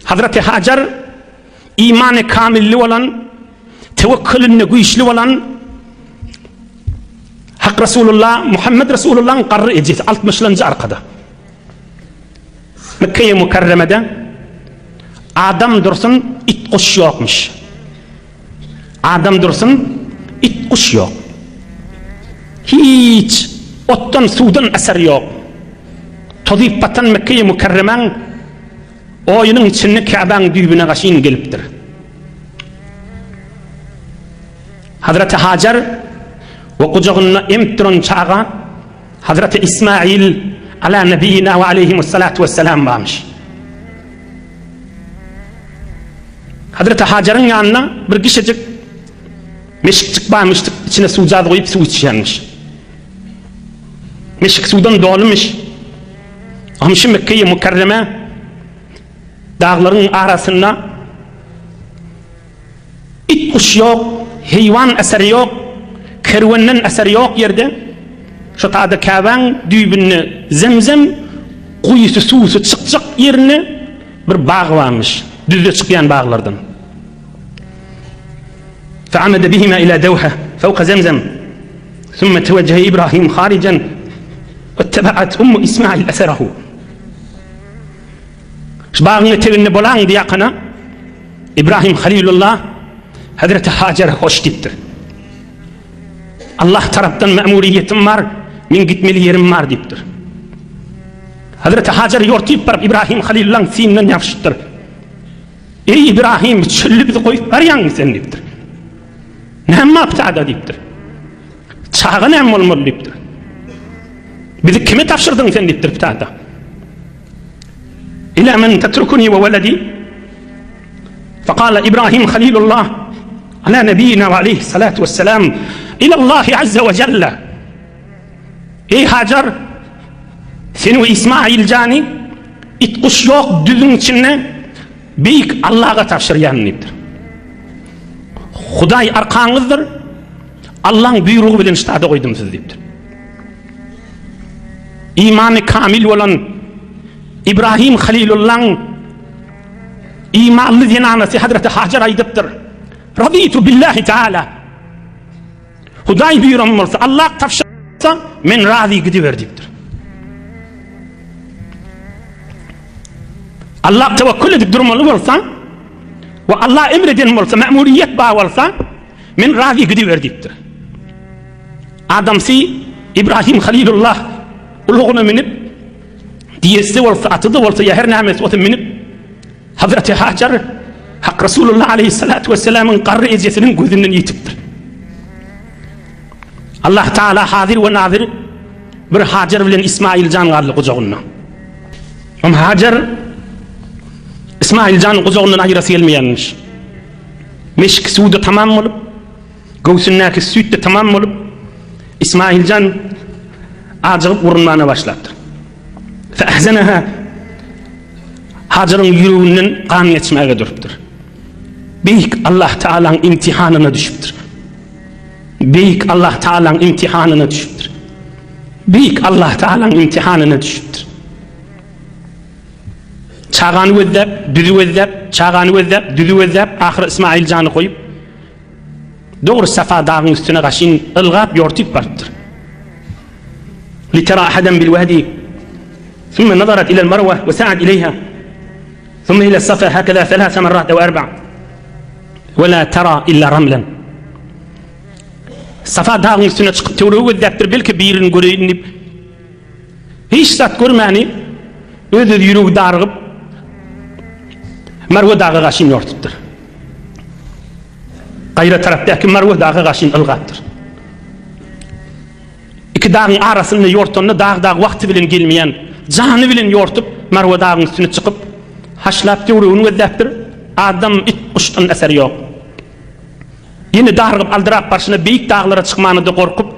Hazreti Hajar imany kamilli bolan, tewekkülünde güýçli bolan Hak Resulullah, Muhammed Resulullah'ın garry ejesi 60-lanjy arkada. Mekkeýe Mükerremede adam dursun, it guş ýokmuş. Adam dursun, it guş ýok. Hiç otdan, suwdan eser ýok. Tozyp batan Mekkeýe Mükerremäň oýunyň içinde Käbäň düýbüne gaşyn gelipdir. Hazreti Hajar we gujagynda emip duran çaga Hazreti Ismail ala nebiyina we aleyhimussalatu vesselam barmyş. Hazreti Hajaryň ýanynda bir kişijik meşikjik barmyş, içine suwjaz goýup suw içýänmiş. Meşik suwdan dolumyş. Amşy Mekkeýi Mükerreme daglaryň arasynda It guş ýok, heýwan eseri ýok, kerwenden eser ýok ýerde, şo tada Käbäň düýbünde zemzem guýusy suwsy çykjak ýerinde bir bag barmyş, düzde çykýan baglardan. Feamede bihima ila dewhe fewka zemzem sümme tewejjehe İbrahim haricen vettebaat ummu İsmail eserehu. Şu bagyň eteginde bolaň diýakana Ibrahim Halilullah Hazreti Hajere hoş diýipdir. Allah tarapdan mämuriýetim bar, men gitmeli ýerim bar diýipdir. Hazreti Hajar ýortyp baryp Ibrahim Halilullahyň syýyndan ýapyşypdyr. Eý Ibrahim, çölde bizi goýup barýaňmy sen diýipdir. Näme maptada diýipdir. Çaga näme bolmaly diýipdir. Bizi kime tabşyrdyň sen diýipdir pitada. Ila men tetrukuni we weledi. Fekala İbrahim Halilullah ala nebiyina ve aleyhi salatu vesselam ila Allahi azze ve celle. Ey Hajar seni we İsmail jany it kuş yok düzün içinde beýik Allah'a tabşyrýan diýipdir. Hudaý arkaňyzdyr. Allah'ın buýrugy bilen ştada goýdum sizi diýipdir. Imany kamil bolan İbrahim Halilullahyň imanly zenanasy Hazreti Hajar aýdypdyr. Raditu billahi taala. Hudaý buýran bolsa, Allah tabşyrsa, men razy gidiber diýipdir. Allah tewekkül edip durmaly bolsa we Allah emr eden bolsa, ma'muriyet bar bolsa, men razy gidiber diýipdir. Adamsy İbrahim Halilullah ulagyna münüp, diýesi bolsa, aty-da bolsa, ýa her nämesi bolsa münüp, Hazreti Hajar Hak Resulullah aleyhissalatu vesselamyň garry ejesiniň gözünden ýitipdir. Allah Taala hazir we nazir bir Hajar bilen İsmail jan galdy gujagynda. Om Hajar İsmail jan gujagyndan aýrasy gelmeýänmiş. Meşk suwda tamam bolup, göwsündäki süýt-de tamam bolup, İsmail jan ajygyp urunmana başlapdyr. Fe'ahzeneha Hajaryň ýüreginden gan geçmäge durupdyr. Beýik Allah Taalaň imtihanyna düşüpdir. Beýik Allah Taalaň imtihanyna düşüpdir. Beýik Allah Taalaň imtihanyna düşüpdir. Çagany gözläp, düzi gözläp, çagany gözläp, düzi gözläp, ahyry İsmail jany goýup, dogry Safa dagyň üstüne gaşyn ylgap ýortyp barypdyr. Litera ahadan bil wadi. Thumma nazarat ila al-Marwa wa sa'at ilayha. Thumma ila as-Safa hakaza thalatha marrat aw arba'. Wa la tara illa ramlan. Safa dagyň üstüne çykyp töweregi gözläpdir, belki birini göreýin diýip. Hiç zat görmäni öz-öz ýüregi darygyp Marwa daga gaşyn ýortupdyr. Gaýra tarapdaky Marwa daga gaşyn ylgapdyr. Iki dagyň arasynda ýortanda dag-dag wagty bilen gelmeýän jany bilen ýortup Marwa dagyň üstüne çykyp haşlap töweregini gözläpdir. Adam, it, guşdan eser ýok. Ýene darygyp aldyrap barşyna beýik daglara çykmana-da gorkup,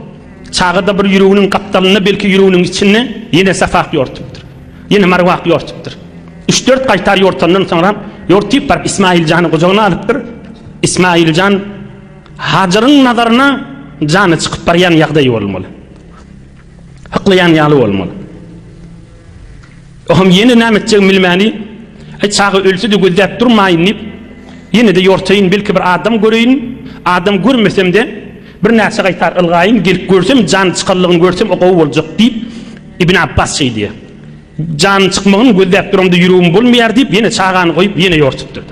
çaga-da bir ýüreginiň gapdalynda, belki ýüreginiň içinde ýene Safak ýortupdyr. Ýene Marwak ýortupdyr. Üç-dört gaýtar ýortandan soňra ýortyp baryp Ismail jany gujagyna alypdyr. Ismail jan Hajaryň nazaryna jany çykyp barýan ýagdaýy bolmaly. Hyklaýan ýaly bolmaly. Ohm ýene näme etjegini bilmäni. Aý çaga ölse-de gözläp durmaýyn diýip, ýene-de ýortaýyn, belki bir adam göreýin, adam görmesem-de, birnäçe gaýtar ylgaýyn, gelip görsem, jany çykanlygyny görsem, o gowy boljak diýip, Ibn Apbas şeý diýýär. Janyny çykmagyny gözläp duramda ýüregim bolmaýar diýip, ýene çagany goýup, ýene ýortupdyr.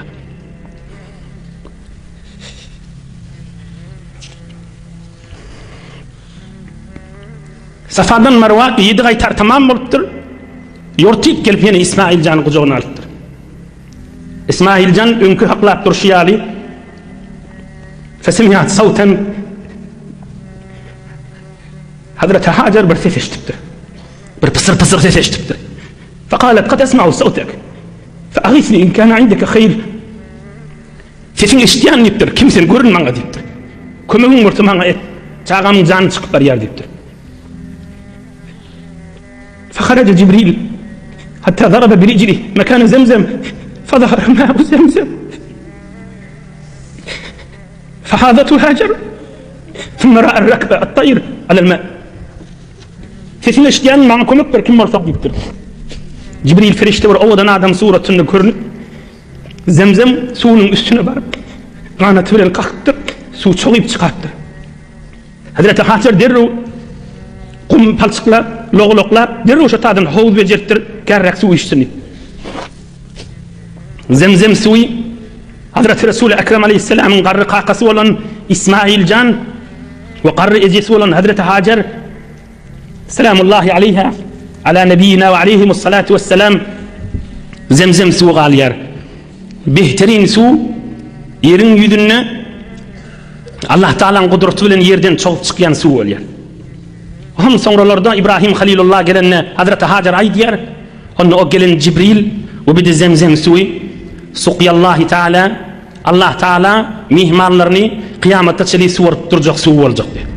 Safadan Marwa ýedi gaýtar tamam bolupdyr. Ýortyp gelip ýene Ismail jany gujagyna alypdyr. Ismail jan öňki haklap durşy ýaly Fesemiat sawtan Hazreti Hajar bir ses eşidipdir. Bir pysyr-pysyr ses eşidipdir. Fekalet kad esma'u sawtek. Feagisni in kana indeke hayr. Sesiňi eşidýän diýipdir. Kim sen görün maňa diýipdir. Kömegiň bolsa maňa et. Çagamyň jany çykyp barýar diýipdir. Feharaja Jibril hatta zaraba bi rijlih mekana zemzem fezahara ma'u zemzem. Fehazatu Hajar thumma ra'a ar-rakba at-tayr alal ma. Sesini eşidýän maňa kömek ber kim bolsaň diýipdir. Jibril perişde bir owadan adam suratynda görünip Zemzem suwunyň üstüne baryp, ganaty bilen kakypdyr, suw çogyp çykarypdyr. Hazreti Hajar derrew gum palçyklap, logalaklap, derrew şo taýdan howuz bejeripdir, kärräk suw içsin diýip. Zemzem suwy Hazreti Resul Ekrem aleyhisselamyň garry kakasy bolan Ismail jan we garry ejesi bolan Hazreti Hajar Selamullahi aleýha, ala nebiýina we aleýhimussalatu wesselam Zemzem suwy galýar. Behterin suw ýeriň ýüzünde Allah Taalanyň gudraty bilen ýerden çogup çykýan suw bolýar. Hem soňralarda Ibrahim Halilullah gelende Hazreti Hajar aýdýar, onda o gelen Jibril we bir de Zemzem suwy Suqyallahi Taala Allah Taala myhmanlaryny kyýamata çenli suwaryp durjak suw boljak diýär.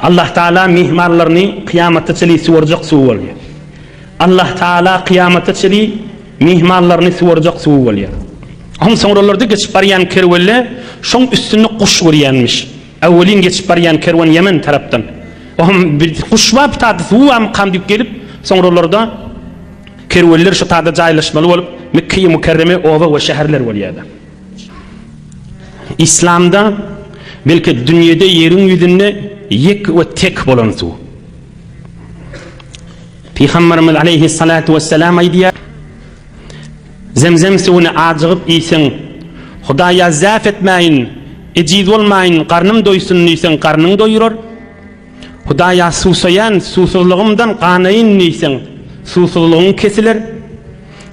Allah Taala myhmanlaryny kyýamata çenli suwarjak suwy bolýar. Allah Taala kyýamata çenli myhmanlaryny suwarjak suwy bolýar. Oň soňralarda geçip barýan kerwende şoň üstünde guş görýänmiş. Awwelin geçip barýan kerwen Ýemen tarapdan. Oňam bir guş bar, bir tada suw barmykam diýip gelip, soňralarda kerwenler şu tada jaýlaşmaly bolup, Mekge-i Mükerreme oba we şäherler bolýar. Islamda, belki dünýede ýeriň ýüzünde ýek we tek bolan suw. Pygamberimiz aleyhissalatu vesselam aýdýar, Zemzem suwuny ajygyp iýseň, Hudaýa zäf etmäýin, ejiz bolmaýyn, garnym doýsun diýseň, garnyň doýurar. Hudaýa susaýan, suwsuzlygymdan ganaýyn diýseň, suwsuzlygyň kesiler.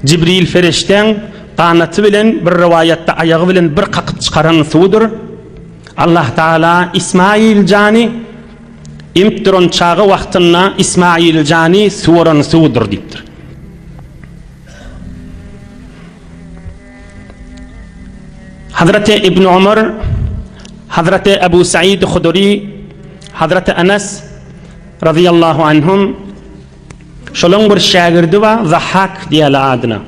Jibril perişdäň ganaty bilen, bir rowaýatda aýagy bilen bir kakyp çykaran suwudyr. Allah Tagala Ismail jany emip duran çaga wagtynda Ismail jany suwaran suwudyr diýipdir. Hazreti Ibn Omar, Hazreti Ebu Said Huduri, Hazreti Enes radıyallahu anhum şolaň bir şägirdi bar, Zahhak diýeli adyna.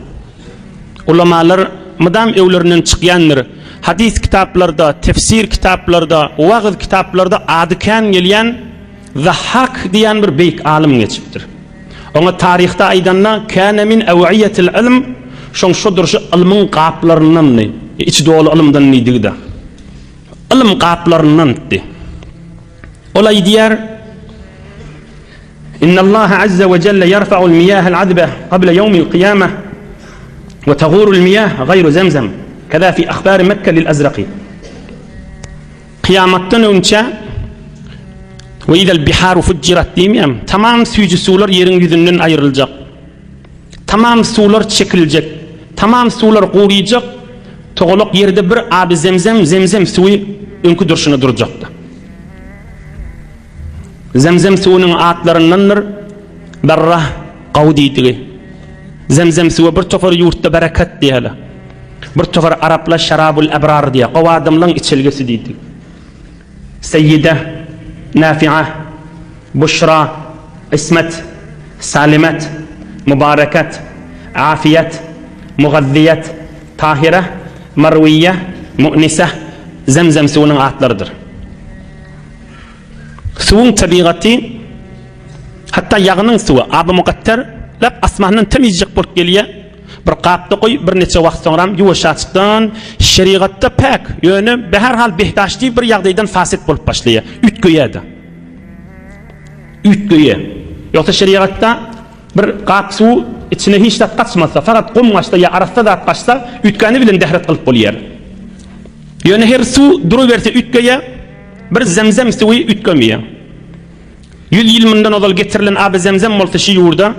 Ulamalar mydam öwlerinden çykýandyr. Hadis kitaplarda, tefsir kitaplarda, wagyz kitaplarda ady kän gelýän Zahhak diýen bir beýik alym geçipdir. Oňa taryhda aýdanda, Käne min ewiýetil ylm, şoň şo durşy ylmyň gaplaryndandy, içi doly ylymdan diýdigi-de. Ylym gaplaryndandy. Ol aýdýar, Innallaha azza we jelle ýerfa'ul miýahal azbe qabla ýewmil kyýamah we tagurul miýah gaýru zemzem. Keza fi ahbari Mekke lil Azraki. Kyýamatdan öňçä We idel biharu fujjirat diýmeýärmi? Tamam süýji suwlar ýeriň ýüzünden aýryljak. Tamam suwlar çekiljek. Tamam suwlar guryjak. Togalak ýerde bir aby zemzem, zemzem suwy öňki durşuna durjakdy. Zemzem suwunyň atlaryndandyr Barrah, gawy diýdigi. Zemzem suwy bir topar ýurtda berekat diýýärler. Bir topar araplar şarabul ebrar diýýär, gowy adamlaryň içelgesi diýdi. Seýýide, Nafi'a, Buşra, Ismet, Salimet, Mubarekat, Afiýet, Mugazziýet, Tahire, Marwiýe, Mu'nise, Zemzem suwunyň atlarydyr. Suwuň tebigaty, hatda ýagynyň suwy, aby mugatter, lap asmandan temizjek bolup gelýär. Bir gapda goý, birnäçe wagt soňram ýuwaşjaçykdan şerigatda päk, ýöne bäherhal behdaşdy bir ýagdaýdan fasit bolup başlaýar, üýtgeýär-de. Üýtgeýär. Ýogsa şerigatda bir gap suw içine hiç zat gaçmasa, fakat gum gaçsa ýa arassa zat gaçsa, üýtgäni bilen dähret gylyp bolýar. Ýöne her suw duruberse üýtgeýär, bir zemzem suwy üýtgemeýär. Ýüz ýyl mundan ozal getirilen aby zemzem bolsa şu ýurda,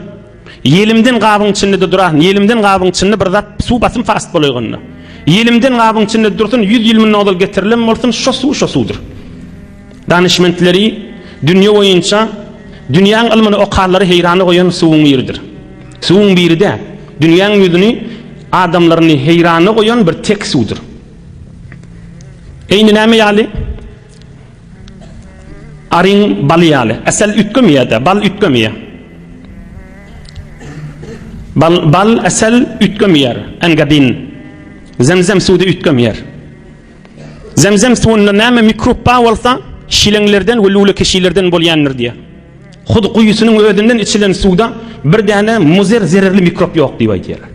Ýelimden gabyň içinde-de durasyn, ýelimden gabyň içinde bir zat suw basym fast bolaýganda. Ýelimden gabyň içinde dursun, 100 ýyl mundan ozal getirilen bolsun, şo suw şo suwdur. Danyşmentleri dünýe boýunça dünýäň ylmyny okanlary heýrana goýan suwuň biridir. Suwuň biri däl, dünýäň ýüzüni adamlaryny heýrana goýan bir tek suwdur. Eýni näme ýaly? Aryň baly ýaly. Äsel üýtgemeýär-de, bal üýtgemeýär. Bal, bal äsel üýtgemeýär. Engabin. Zemzem suwy-da üýtgemeýär. Zemzem suwunda näme mikrop bar bolsa, şileňlerden we lüle keşilerden bolýandyr diýýär. Hut guýusynyň özünden içilen suwda bir däne muzer zererli mikrop ýok diýip aýdýarlar.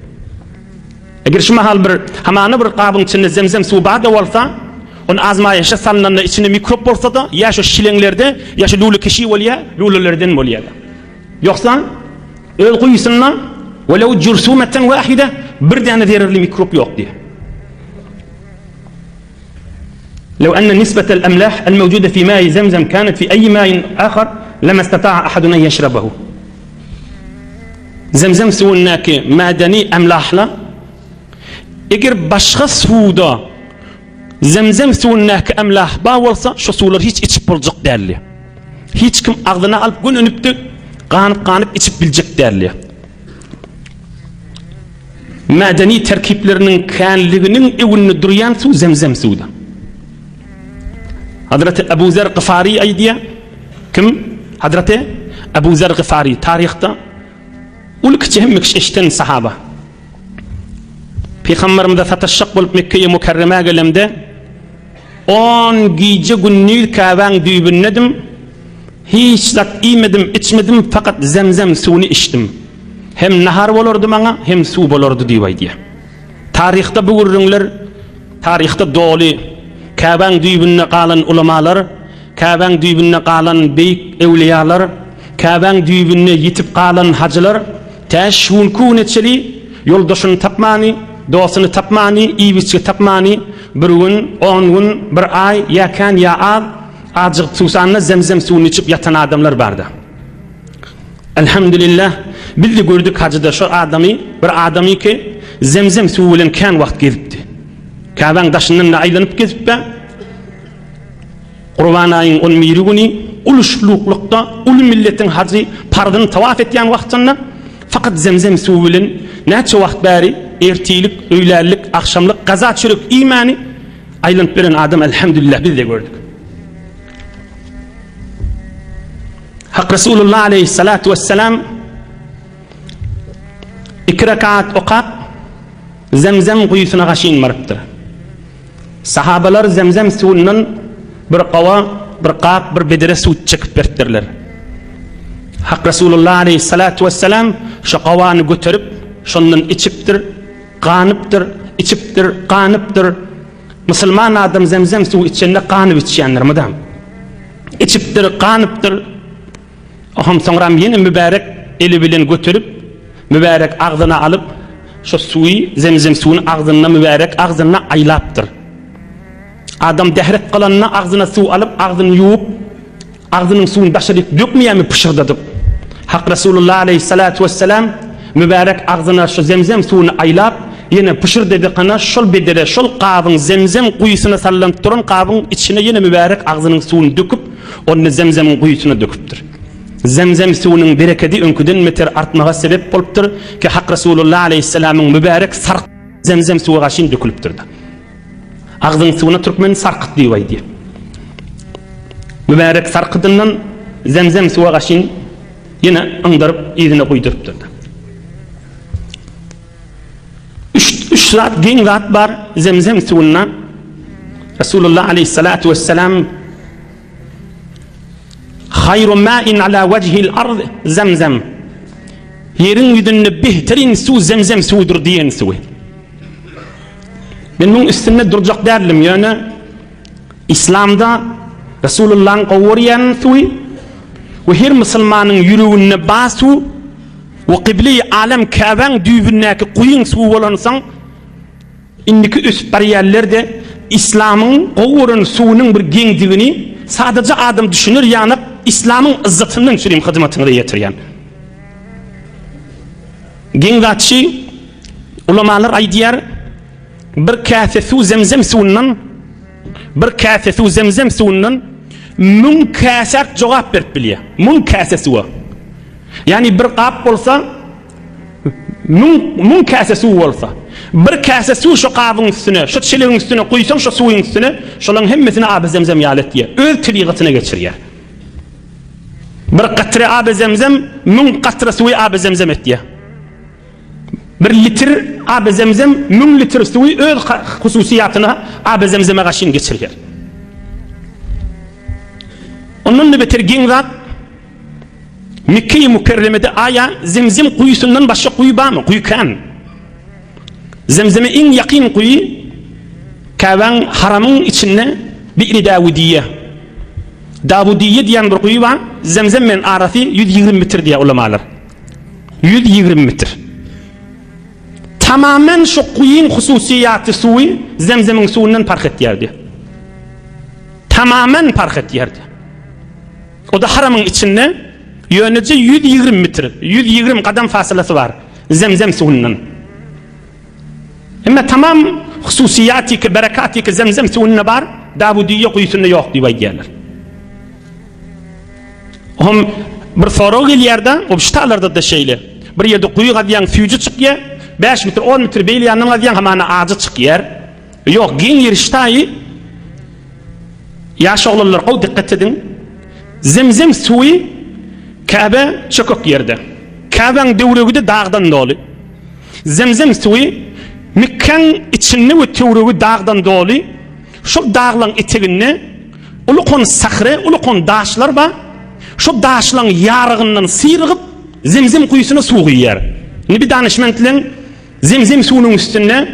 Eger şu mahal bir hamana bir gabyň içinde zemzem suwy bar-da bolsa, ony azmaýyşa salnanda içinde mikrop bolsa-da, ýa şu şileňlerde, ýa şu lüle keşi bolýar, lülelerden bolýar-da. Ýogsa öz guýusynda welew jürsumeten wahide bir däne zererli mikrop ýok diýýär. Lew enne nisbetel emlah el mewjude fi mai zemzem kanet fi eýi main ahar lema istata'a ahadun en yeşrebehu. Zemzem suwundaky madeni emlahla eger başga suwda zemzem suwundaky emlah bar bolsa şu suwlary hiç içip boljak däldi. Hiç kim agzyna alyp gün önüpdi, ganyp-ganyp içip biljek däldi. Medeni terkipleriniň känliginiň öňünde durýan suw zemzem suwudyr. Hazreti Ebu Zer Gyfary aýdýar. Kim? Hazreti Ebu Zer Gyfary taryhda uly kiçi hemme kişi eşiden sahaba. Pygamberimize sataşjak bolup Mekkeýe Mükerremä gelemde On gije gündiz Käbäň düýbündedim, hiç zat iýmedim, içmedim, fakat zemzem suwuny içdim. Hem nahar bolardy maňa, hem suw bolardy diýip aýdýar. Taryhda bu gürrüňler taryhda doly. Käbäň düýbünde galan ulamalar, Käbäň düýbünde galan beýik öwlüýalar, Käbäň düýbünde ýitip galan hajylar tä şu günki güne çeli ýoldaşyny tapmany, dostuny tapmany, iýip-içgi tapmany, bir gün, on gün, bir aý, ýa kän, ýa az, ajygyp suwsanda zemzem suwuny içip ýatan adamlar bardy. Elhamdülillah, biz-de gördük hajyda şo adamy, bir adamy ki, zemzem suwy bilen kän wagt gezipdi. Käbäň daşyndan-da aýlanyp gezip-de, Gurban aýyň on biri güni uly şluklukda uly milletiň hajy parzyny tawaf etýän wagtynda fakat zemzem suwy bilen näçe wagt bäri ertirlik, öýlänlik, agşamlyk gaza çörek iýmäni aýlanyp beren adam elhamdülillah biz-de gördük. Hak Resulullah aleyhissalatu vesselam iki rekat okap zemzem guýusyna gaşyn barypdyr. Sahabalar zemzem suwundan bir gawa, bir gap, bir bedre suw çekip beripdirler. Hak Resulullah aleyhissalatu vesselam şu gawany göterip, şondan içipdir, ganypdyr, içipdir, ganypdyr. Musulman adam zemzem suwy içende ganyp içýändir mydam. Içipdir, ganypdyr. Oham soňram ýene mübärek eli bilen göterip, mübärek agzyna alyp, şo suwy, zemzem suwuny agzynda mübärek agzynda aýlapdyr. Adam dähret kylanda agzyna suw alyp, agzyny ýuwup, agzynyň suwuny daşaryk dökmeýärmi pyşyrdadyp. Hak Resulullah aleýhissalatu wesselam mübärek agzyna şo zemzem suwuny aýlap, ýene pyşyrdadykana şol bedere, şol gabyň zemzem guýusyna sallanyp duran gabyň içine ýene mübärek agzynyň suwuny döküp, Ony Zemzemiň guýusyna döküpdir. Zemzem suwunyň berekedi öňküden beter artmaga sebep bolupdyr ki Hak Resulullah aleýhissalamyň mübärek sark Zemzem suwy gaşyn dökülipdir-de. Agzyň suwuna türkmen sarkyt diýip aýdýar. Mübärek sarkydyndan Zemzem suwa gaşyn ýene yňdaryp yzyna guýdurypdyr-da. Üç, üç zat geň zat bar Zemzem suwunda. Resulullah aleyhissalatu vesselam Hayru ma'in ala wejhil ard zemzem. Ýeriň ýüzünde behterin suw zemzem suwudyr diýen suwy. Men muň üstünde durjak däldim, ýöne Islamda Resulullahyň gowy görýän suwy we her musulmanyň ýüreginde bar suw we kybleýi alem Käbäň düýbündäki guýyň suwy bolansoň Indiki ösüp barýanlerde Islamyň gowy gören suwunyň bir geňdigini sadaja adam düşüner ýanak Islamyň yzzatyndan çürim hyzmatyňyza ýetirýän. Geň zat şi, ulamalar aýdýar, bir käse suw zemzem suwundan bir käse suw zemzem suwundan müň käsä jogap berip bilýär. Müň käse suwa. Ýagny bir gap bolsa Müň, müň käse suw bolsa, bir käse suw şo gabyň üstüne, şo çelegiň üstüne guýsaň şo suwyň üstüne, şolaň hemmesini aby zemzem ýaly etýär. Öz tebigatyna geçirýär. Bir katre aby zemzem müň katra suwy aby zemzem etýär. Bir litr aby zemzem müň litr suwy öz hususyýatyna aby zemzeme gaşyn geçirýär. Ondan-da beter geň zat, Mekgeýi Mükerremede aýa Zemzem guýusyndan başga guýy barmy? Guýy kän. Zemzeme iň ýakyn guýy Käbäň haramyň içinde Bi'ri Dawudiýe. Dawudiýe diýen bir guýy bar. Zemzem bilen arasy 120 metr diýýär ulamalar. 120 metr. Tamamen şu guýyň hususyýaty suwy Zemzemiň suwundan parh etýärdi. Tamamen parh etýärdi. O-da haramyň içinde ýöneje 120 metr, 120 gadam fasylasy bar Zemzem suwundan. Emma tamam hususyýatyky, berekatyky Zemzem suwunda bar, Dawudiýe guýusynda ýok diýip aýdýarlar. Ohm bir sorag gelýär-de, o ştalarda-da şeýle. Bir ýerde guýy gazýaň, süýji çykýar, 5 metr, 10 metr beýle ýandan gazýaň, hamana ajy çykýar. Ýok, giň ýeri ştaýy Ýaş oglanlar gowy dikkat ediň. Zemzem suwy Käbe çökek ýerde. Käbäň döwregide dagdan doly. Zemzem suwy Mekgäň içinde we töwregi dagdan doly. Şol daglaň eteginde ulukon sahre, ulukon daşlar bar. Şol daşlaň ýarygyndan syrygyp Zemzem guýusyna suw guýýar. Indi bir danyşmentleň Zemzem suwunyň üstünde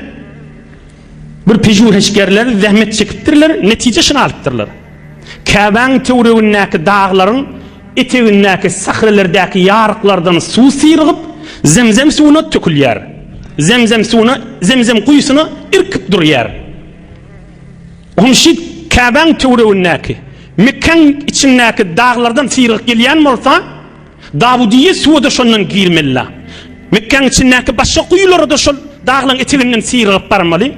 Bir pežuheşgerler zähmet çekipdirler, netije şuny alypdyrlar. Käbäň töweregindäki daglaryň etegindäki sahrelerdäki ýaryklardan suw syrygyp, zemzem suwuna tökülýär. Zemzem suwuna, zemzem guýusyna irkip durýar. Humşit Käbäň töweregindäki, Mekgäň içindäki daglardan syrygyp gelýän bolsa, Dawudiýe suwa-da şondan girmeli-la. Mekgäň içindäki başga guýulara-da şol daglaň eteginden syrygyp barmaly.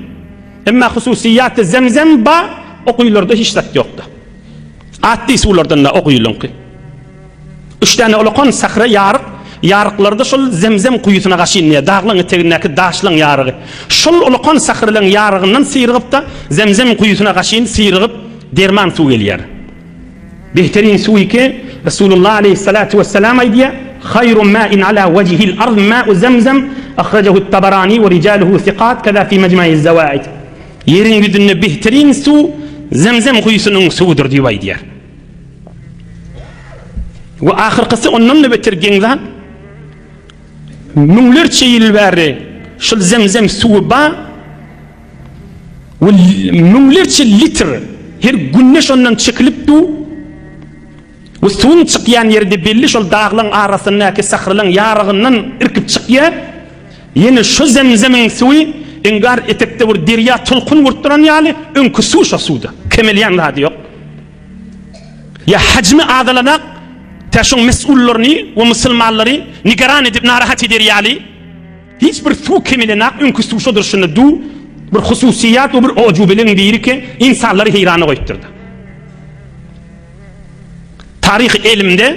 Emma hususyýaty zemzem bar, o guýularda hiç zat ýokdy. Atdy suwlardan-da o guýulaňky. Üç däne ulakan sahra ýaryk, ýaryklarda şol zemzem guýusyna gaşy inýär, daglaň etegindäki daşlaň ýarygy. Şol ulakan sahralaň ýarygyndan syrygyp-da zemzem guýusyna gaşyn syrygyp derman suw gelýär. Behterin suw ki, Resulullah aleýhissalatu wessalam aýdýar, Haýru ma'in ala wejhil ard ma'u zemzem, ahrajahu Tabarani we rijaluhu sikat, keza fi mejmaiz zawaid. Ýeriň ýüzünde behterin suw zemzem guýusynyň suwudyr diýip aýdýar. We ahyrkysy ondan-da beter geň zat, müňlerçe ýyl bäri şol zemzem suwy bar, We müňlerçe litr her günde şondan çekilip du. We suwuň çykýan ýeri-de belli şol daglaň arasyndaky sahralaň ýarygyndan irkip çykýar. Ýene şo zemzemiň suwy engar etekde bir derýa tolkun urup duran ýaly öňki suw şo suwda. Kemelýän zady ýok. Ýa hajmy azalanak tä şoň mes'ullaryny we musulmanlary nigeran edip narahat eder ýaly. Hiç bir suw kemelenak öňki suw şo durşunda du bir hususyýat we bir ojubeligiň biri ki ynsanlary heýrana goýupdyrda. Taryhy elimde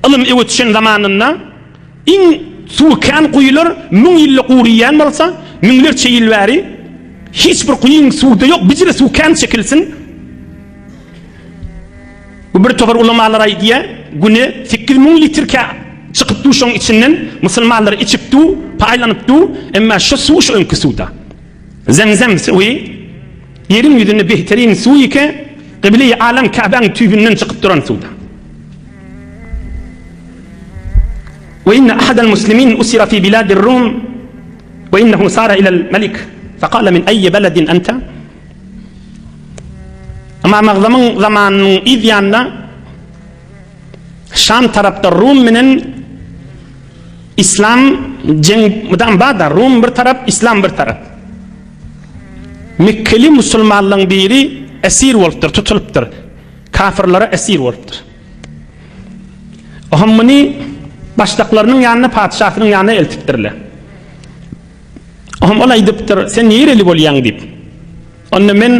ylym öwe düşen zamanynda iň suwy kän guýular müň ýylda guryýan bolsa müňlerçe ýyl bäri hiç bir guýyň suwda ýok bijire suw kän çekilsin Bu bir topar ulamalar aýdýar, güne 8000 litr kä çykyp dur şoň içinden, musulmanlar içip dur, paýlanyp dur, emma şu suw şu öňki suwda. Zemzem suwy ýeriň ýüzünde behterin suw ike, Kybleýi alem Käbäň tüýbünden çykyp duran suwda. Ve inne ahadal muslimin usira fi biladir Rum ve innehu sara ilel melik fekale min eyyi beledin ente Ymam Agzamyň zamanynyň yz ýanynda Şam tarapda Rum menen Islam jeň mydam barda Rum bir tarap Islam bir tarap. Mekkeli musulmanlaryň biri esir bolupdyr, tutulypdyr. Kafirlere esir bolupdyr. Ohm muny başdaklarynyň ýanyna patyşasynyň ýanyna eltipdirler. Ohm ol aýdypdyr, sen nireli bolýaň diýip. Onda men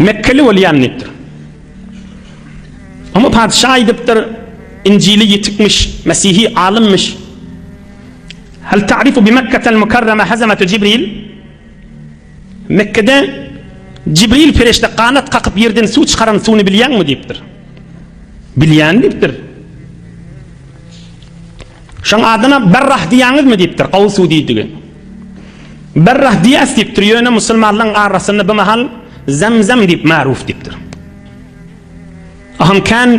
Mekkeli bolýan diýipdir. Oňa patyşa aýdypdyr, Injili ýetikmiş, mesihi alymyş. Hal ta'rifu bi Mekketel mukarrama hazametu Jibril? Mekkede Jibril perişde ganat kakyp ýerden suw çykaran suwuny bilýäňmi diýipdir. Bilýän diýipdir. Şoň adyna Berrah diýýäňizmi diýipdir, gowy suw diýdigi. Berrah diýäs diýipdir, ýöne musulmanlaryň arasynda bu mahal Zemzem diýip maruf diýipdir. Aham kän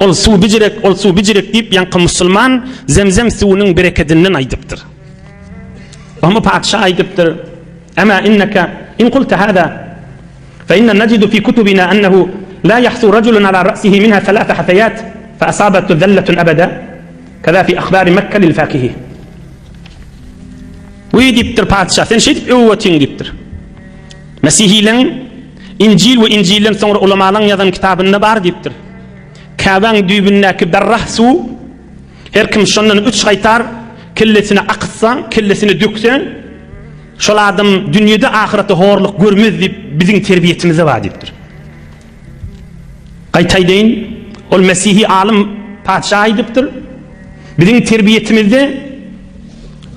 ol suw bijirek, ol suw bijirek diýip ýaňky musulman Zemzem suwunyň berekedinden aýdypdyr. Oňa patyşa aýdypdyr, Ema inneke in kulte hada fe inna najidu fi kutubina ennehu la yahsu rajulun ala ra'sihi minha thalatha hathayat fe asabatu zallatun abada kaza fi akhbari Mekke lil fakihi. Wiý diýipdir patyşa, sen şeýdip öwüp otyň diýipdir. Mesihileň Injil we Injilden soňra ulamalaň ýazan kitabynda bar diýipdir. Käbäň düýbündäki berrah suw Her kim şondan üç gaýtar kellesine akytsa, kellesine dökse, şol adam dünýede ahyretde horluk görmez diýip biziň terbiýetimizde bar diýipdir. Gaýta aýdaýyn, ol mesihi alym patyşa aýdypdyr. Biziň terbiýetimizde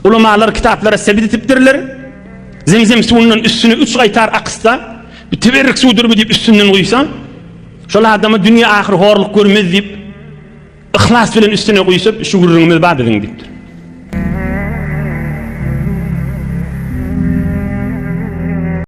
ulamalar kitaplara sebit etipdirler. Zemzem suwundan üstüne üç gaýtar akytsa, bu teberrik suwdur bu diýip üstünden guýsa, şol adama dünýe ahyr horluk görmez diýip Yhlas bilen üstüne guýsa şu gürrüňimiz bar biziň diýipdir.